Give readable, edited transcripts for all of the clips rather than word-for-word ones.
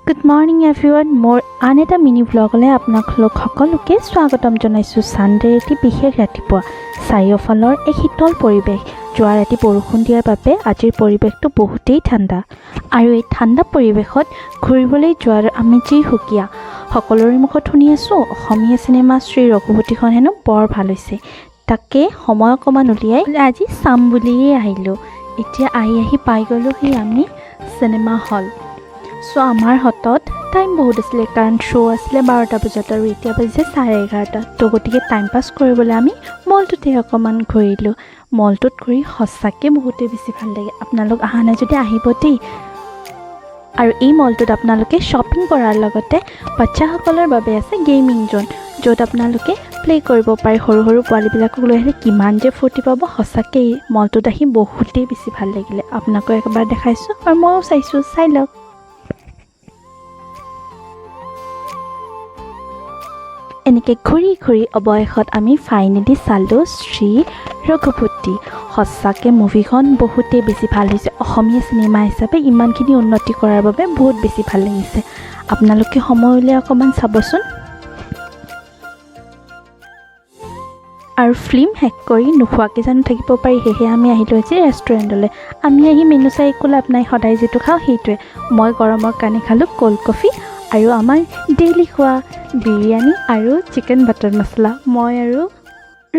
Good morning everyone, মোৰ আন এটা মিনি ভ্লগলৈ আপোনালোক সকলোকে স্বাগতম জনাইছোঁ। ছানডেৰ এটি বিশেষ ৰাতিপুৱা, চাৰিওফালৰ এক শীতল পৰিৱেশ। যোৱা ৰাতি বৰষুণ দিয়াৰ বাবে আজিৰ পৰিৱেশটো বহুতেই ঠাণ্ডা আৰু এই ঠাণ্ডা পৰিৱেশত ঘূৰিবলৈ যোৱাৰ আমেজেই সুকীয়া। সকলোৰে মুখত শুনি আছোঁ, অসমীয়া চিনেমা শ্ৰী ৰঘুপতিখন হেনো বৰ ভাল হৈছে। তাকে সময় অকণমান উলিয়াই আজি চাম বুলিয়েই আহিলোঁ। এতিয়া আহি আহি পাই গ'লোহি আমি চিনেমা হল। চ' আমাৰ হাতত টাইম বহুত আছিলে, কাৰণ শ্ব' আছিলে 12টা বজাত আৰু এতিয়া বাজিছে 11:30। তো গতিকে টাইম পাছ কৰিবলৈ আমি মলটোতে অকণমান ঘূৰিলোঁ। মলটোত ঘূৰি সঁচাকৈ বহুতেই বেছি ভাল লাগে। আপোনালোক অহা নাই যদি আহিব দেই। আৰু এই মলটোত আপোনালোকে শ্বপিং কৰাৰ লগতে বাচ্ছাসকলৰ বাবে আছে গেমিং জ'ন, য'ত আপোনালোকে প্লে' কৰিব পাৰে। সৰু সৰু পোৱালীবিলাকক লৈ আহিলে কিমান যে ফূৰ্তি পাব। সঁচাকৈ মলটোত আহি বহুতেই বেছি ভাল লাগিলে। আপোনাকো এবাৰ দেখাইছোঁ আৰু ময়ো চাইছোঁ, চাই লওক। এনেকৈ ঘূৰি ঘূৰি অৱশেষত আমি ফাইনেলি চালোঁ শ্ৰী ৰঘুপতি। সঁচাকৈ মুভিখন বহুতেই বেছি ভাল হৈছে। অসমীয়া চিনেমা হিচাপে ইমানখিনি উন্নতি কৰাৰ বাবে বহুত বেছি ভাল লাগিছে। আপোনালোকে সময় উলিয়াই অকণমান চাবচোন। আৰু ফিল্ম শেষ কৰি নোখোৱাকৈ জানো থাকিব পাৰি? সেয়েহে আমি আহিলোঁ আজি ৰেষ্টুৰেণ্টলৈ। আমি আহি মেনু চাই একো লাভ নাই, সদায় যিটো খাওঁ সেইটোৱে। মই গৰমৰ কাৰণে খালোঁ ক'ল্ড কফি আৰু আমাৰ ডেইলি খোৱা বিৰিয়ানী আৰু চিকেন বাটাৰ মছলা। মই আৰু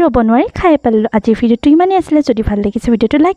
ৰ'ব নোৱাৰি খাই পেলালোঁ। আজিৰ ভিডিঅ'টো ইমানেই আছিলে। যদি ভাল লাগিছে, ভিডিঅ'টো লাইক